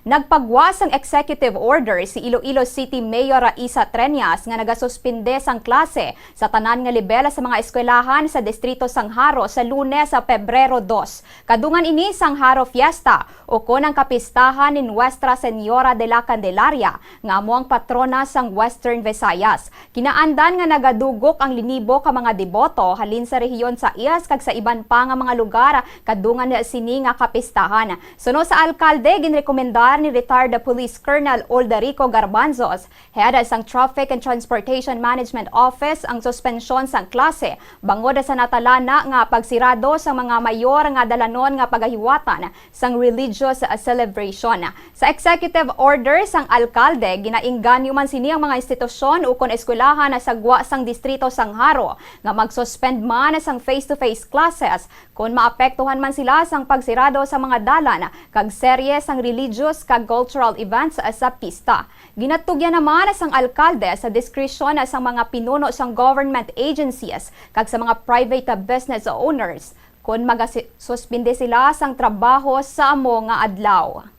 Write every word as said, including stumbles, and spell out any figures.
Nagpagwa sang executive order si Iloilo City Mayor Raisa Treñas nga nagasuspinde sang klase sa tanan nga lebel sa mga eskwelahan sa Distrito sang Jaro sa Lunes, sa Pebrero dos. Kadungan ini sang Jaro Fiesta, ukon ang kapistahan ni Nuestra Señora de la Candelaria, nga amo ang patrona sang Western Visayas. Kinaandan nga nagadugok ang linibo ka mga deboto halin sa rehiyon sais kag sa iban pa nga mga lugar kadungan sini nga kapistahan. Suno sa alkalde, ginrekomendar ni retired Police Colonel Olderico Garbanzos, head sang Traffic and Transportation Management Office, ang suspensyon sang klase bangod sa natalana nga pagsirado sa mga mayor nga dalanon nga pagahiwatan sang religious celebration. Sa executive order sang alkalde, ginainganyo man sini ang mga institusyon ukon eskwelahan sa gwa sang distrito sang Jaro nga mag-suspend man sang face-to-face classes kon maapektuhan man sila sang pagsirado sa mga dalan kag serye sang religious kag cultural events sa pista. Ginatugyan naman sang alkalde sa diskresyon sang mga pinuno sang government agencies kag sa mga private business owners kon magasuspindi sila sang trabaho sa amo nga adlaw.